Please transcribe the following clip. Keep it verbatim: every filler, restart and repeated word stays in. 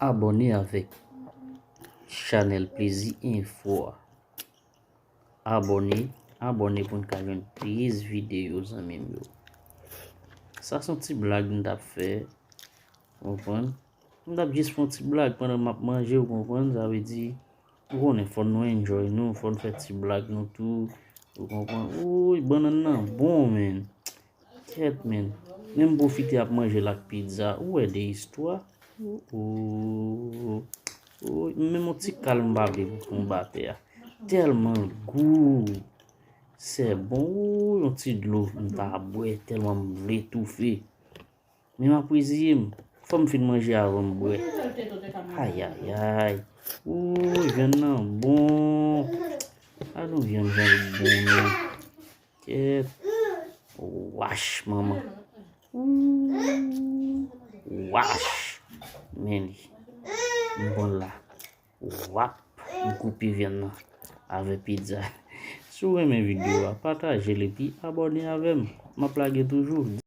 Abòne avèk chanèl Plezi Enfo a. Abòne, abòne pou n ka jwenn plis videyo, zanmi m yo. Sa se yon ti blag m t ap fè, ou konprann? M t ap jis fè yon ti blag pandan m ap manje, ou konprann? Sa vle di, ou konnen, fò nou enjoy nou, fò n fè ti blag nou tou, ou konprann? Wouy, bannann nan bon, menn. Kèt, menn. Men m pwofite ap manje l ak pizza. Ou wè de istwa? Wouy, menm yon ti kal m pa vle pou m ba tè a. Tèlman l gou. Se bon, wouy, yon ti dlo m ta bwè tèlman m vle toufe. Men m ap reziye m. Fò m fin manje avan m bwè. Ayayay. Wouy, vyann nan bon. Gade yon vyann jan l bon, menn. Kèt. Wach, manman. Ooh, wach. Men li. M pran l la. Wap. M koupe vyann nan avè pizza. Si w renmen videyo a, pataje l epi abòne avè m. M ap lage toujou.